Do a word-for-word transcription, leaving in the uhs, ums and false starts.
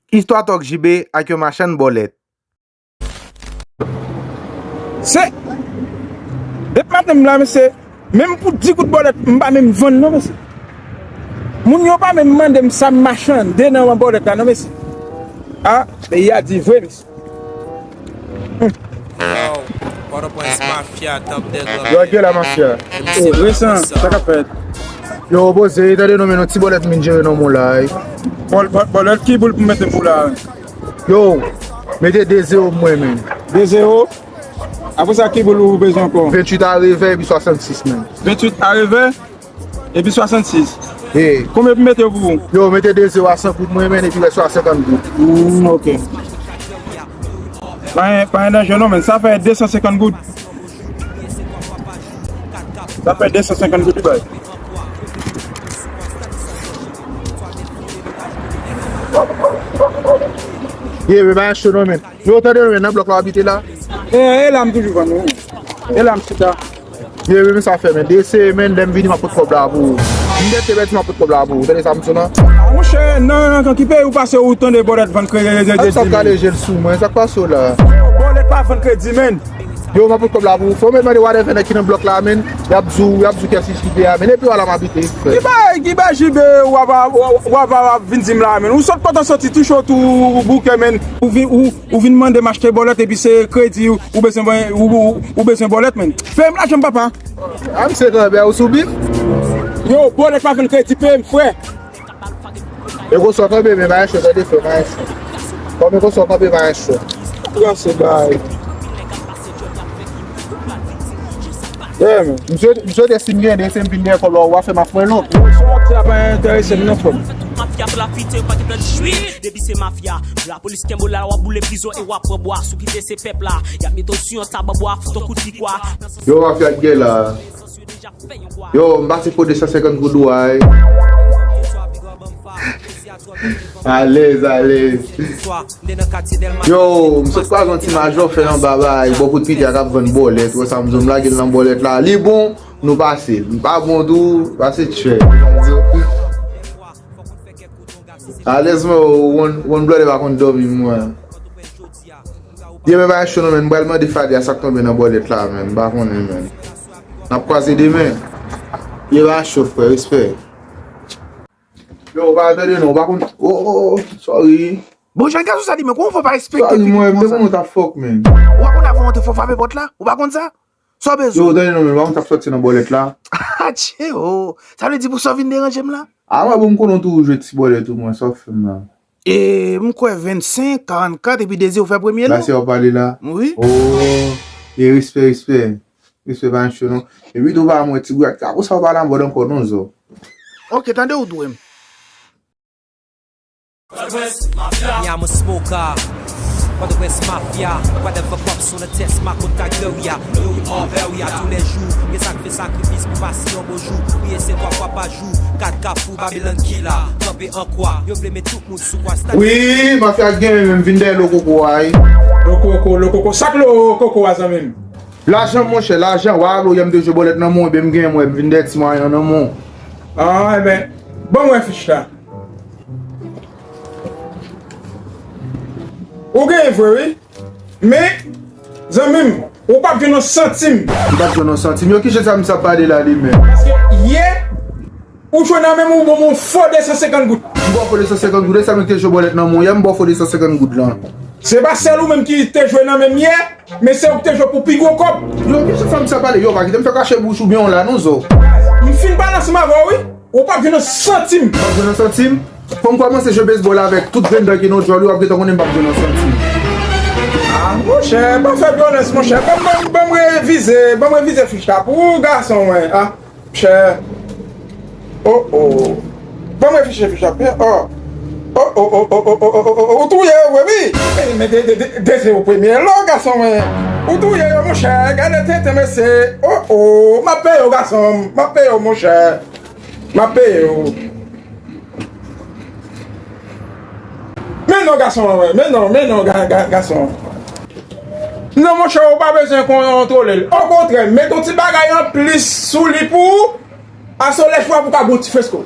Istwa Tòg J B ak yon machann bòlèt. Se depi maten m la, mesye, menm pou di goud bòlèt, m pa menm vann non, mesye. Moun yo pa menm mande m sa m machande nan bòlèt la non, mesye. A, peyi a di vre, mesye. Yo, Pòtoprens mafya, tanp dè gran. Yo, gen la mafya. E, resan, sa k ap fèt? Yo, poze, tande non, men yon ti bòlèt m vin jere nan mwen la, wi. Bòl-, bòl-, bòlèt ki boul pou mete pou la? Yo, mete de zewo pou mwen, men. De zewo? Apre sa, ki boul ou bezwen ankò? Venntuit a revè epi swasannsis, men. Venntuit a revè? Epi swasannsis. Ye. Konbyen pou mete yo pou ou? Yo, mete de zewo a san goud mwen, men, epi rès yo a senkant goud. Hmm, ok. Pa gen, pa gen danje non, men. Sa fè de san senkant goud. Sa fè de san senkant goud li bay. Ye, men, pa gen cho non, men. Yo, tande non, men, nan blòk la w abite la? E, e la m toujou vann, wi. E la m chita. Ye, men sa fè, men. De semèn, lè m vini, m ap pot kòb la pou ou. M dèt te pèdi, m ap pot kòb la pou ou. Tande sa m di w la? Monchè, nan, nan, nan ki peyi ou pase ou tande bòlèt vann kredi? Sa k kale je l sou mwen? Sa k pase w la? Bòlèt pa vann kredi, men. Yo, m ap pot kòb la pou ou. Fò w mèt mande whatever nèg ki nan blòk la, men. Y ap di w, y ap di w kiyès ki J B a, men. Epi w ala m abite, frè. Ki bagay, ki bagay J B w ap, w ap, w ap, w ap vin di m la, men? Ou sot pandan soti touche w tou bouke, men. Ou vin, ou, Ou vin mande m achte bòlèt epi se kredi ou, ou bezwen, ou, ou, ou bezwen bòlèt, men. Peye m lajan m, papa. A, misye kanpe a, ou sou bif? Yo, bòlèt pa vann kredi, peye m, frè. E konsa w kanpe, men pa gen cho, tande, frè, pa gen cho. Kòm e konsa w kanpe, pa gen cho. Trase bay. Yeah, man. M swe-, m swete si m gen de, se m vin dèyè kòb la, w a fè m afrelon. Yo, sou wap sa pa enterese m non, frè m. Mafya pou la pite, yo pa gen plan jwi. Depi se mafya, lapolis kenbe w la, w ap boule prizon e w ap pran bwa. Si w kite se pèp la, y ap mete w sou yon tab an bwa, fout yon kout pikwa. Yo, mafya k gen la. Yo, m pase pou de san senkant goud ou a, ey. Alèz, alèz. Yo, m sot kwaze yon ti majò fè anba bay, bò kout pita k ap vann bòlèt. Wè sa m di w, m lage l nan bòlèt la. Li bon, nou pase. Li pa bon tou, pase tchè. Alèz mwen, one, one brother pa konn dòmi, mwen. Demen pa cho non, men. M pral mande Fadya sa k tonbe nan bòlèt la, men. M pa konnen, men. N ap kwaze demen. Demen pa cho, frè. Respè. Yo, ou pa tande non, ou pa konn. Oh, oh, oh, sorry. Bon, jan gason sa li, men kòman w fè w pa respekte figi m konsa? Sorry, mwen, m te konnen w t ap fòk, men. Ou pa konn avan w te fò frape pòt la? Ou pa konn sa? Sa w bezwen? Yo, tande non, men, ou pa konn w t ap sòti nan bòlèt la? Atche, oh. Sa vle di pou sa w vin deranje m la? A, mwen, bon, m konnen w toujou jwe ti bòlèt ou, mwen, sa w fè m la? E, m kwè vennsenk, karannkat, epi Dezi ou fè premye non. La se w ap pale la? Wi. Oh, e respè, respè. Respè pa cho non. Epi tou pa mwen ti gou ak ta konsa w pale anbòd ankò non, zo. Ok, tande ou dwe m. Mafya, mwen smoker. Pòtoprens mafya. Whatever cops on the test, my contact area. Yo, we are, where we are tous les jours. Gen sa k fè sakrifis pou pase yon bon jou. Priye se twa fwa pa jou. Kat kafou, Babylon killer. Kanpe an kwa. Yo vle met tout moun sou kwa. Wi, mafya gen, men m vin dèyè Lokoko a, wi. Lokoko, Lokoko. Sa k Lokoko a, zanmi m? Lajan, monchè, lajan. W a lo, yè m te jwe bòlèt nan men w, ebyen m gen, mwen, m vin dèyè ti mwayen an nan men w. Ah, ebyen, ban mwen fich la. Ou genyen vre, wi. Men, zanmi m, ou p ap jwenn yon santim. M p ap jwenn yon santim. Yo, ki jan sa misye ap pale la, li menm? Paske yè, ou jwe nan men m, ou ban m yon fo de san senkant goud. M ba w fo de san senkant goud, e sa m te jwe bòlèt nan men w yè, m ba w fo de san senkant goud lan. Se pa sèl ou menm ki te jwe nan men m yè, men se ou ki te jwe pou pi gwo kòb. Yo, ki jan sa misye ap pale? Yo, pa kite m fè kache bouch ou byen w la, non, zo. M fin pale ansanm avè w, wi. Ou p ap jwenn yon santim. P ap jwenn yon santim? Fò m kòmanse jwe bezbòl avèk tout grenn dan ki nan djòl yo, w ap gentan konnen m p ap jwenn yon santim. Ah, monchè, pa fè vyolans, monchè. Ban m, ban m, ban m revize, ban m revize fich la pou ou, gason mwen. Ah, monchè. Oh, oh. Ban m revize fich la byen. Oh. Oh, oh, oh, oh, oh, oh, oh, oh, oh, ou touye yo vre, wi. Men, men de, de, de, de se ou premye lò, gason mwen. Ou touye yo, monchè. Gade tenten, mesye. Oh, oh. M ap peye w, gason m. M ap peye w, monchè. M ap peye w. Men non, gason an, men non, men non, ga-, ga-, gason. Non, monchè, ou pa bezwen kontwole l. Okontrè, met yon ti bagay anplis sou li pou ou. Aswè lè chwa pou ka gon ti fresko.